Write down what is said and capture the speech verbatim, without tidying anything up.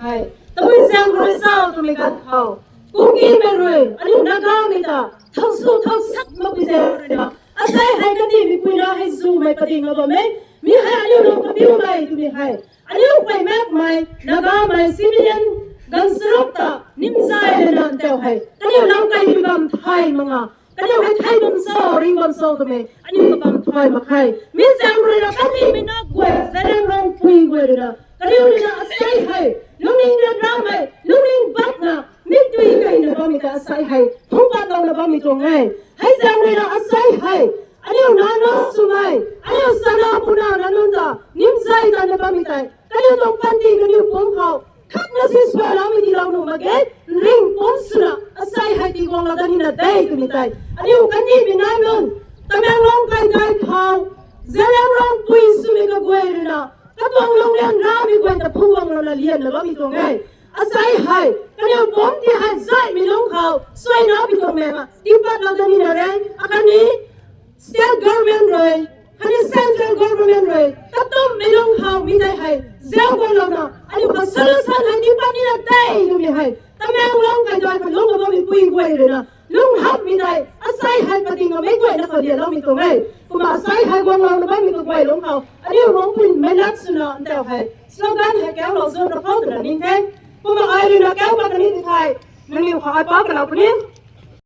Hei, tabui zaeng khou rui zauc twmei ganv khou, Kukimei rui aniu Nagamei ta thau su thau sak makpui zaeng khou rui na, asei hei kandihmei pui na hei zumei pading a bam e. Mi hei aniu lung kabiumei twmei hei, aniu pui makmei Nagamei civilian gangsaruk ta nimzay lana ntau hei kaniu lam kai ni bam thay mak nga. Kaniw hei thei bam cho, ring bam cho twmei aniu kabam thay mak khe. Mi zaeng rui na kandihmei na guay, Zeliangrong pui guay rui na kaniw rui na asei hei lungning ryanramei, lungning bakna, mi tui kaina bammei ta asei hei phungc patlouna bammei tuang e. Hei zaeng rui na asei hei aniu nana swmei, aniu sana puna na nunc ta nimzay tana bammei tei kaniw tuang panty kaniw pumc khou khatna si suailoumei tiilou nuh mak ge. Ring pumc swna asei hei tiguanglou dat nina de twmei tei aniu kandihmei na nunc, Tamenglong kai dai khou Zeliangrong pui swmei kaguay rui na katuang lungning ryanramei guay ta phungc guanglouna lianna bammei tuang e. Asei hei kaniw pumc ti hei zaihmei lungc khou suaina pi tuang mei ma tiipatlou dat nina re. Akhatni state government rui, khatni central government rui katummei lungc khou mi tei hei zauc guanglouna aniu khou solution hei tiipat nina tei twmei hei Tamenglong kai dai khou lungc bammei pui guay rui na lungc hapmei tei asei hei pading a meic guayna khou lianloumei tuang e. Kumna asei hei guanglouna bammei kaguay lungc khou aniu Rongpui meic lat swna ntau hei slogan hei kaulou zun ra khou twna ning the. Kumna ai rui na kau pat kani ti thei, nangniw khou ai pa kalou puni.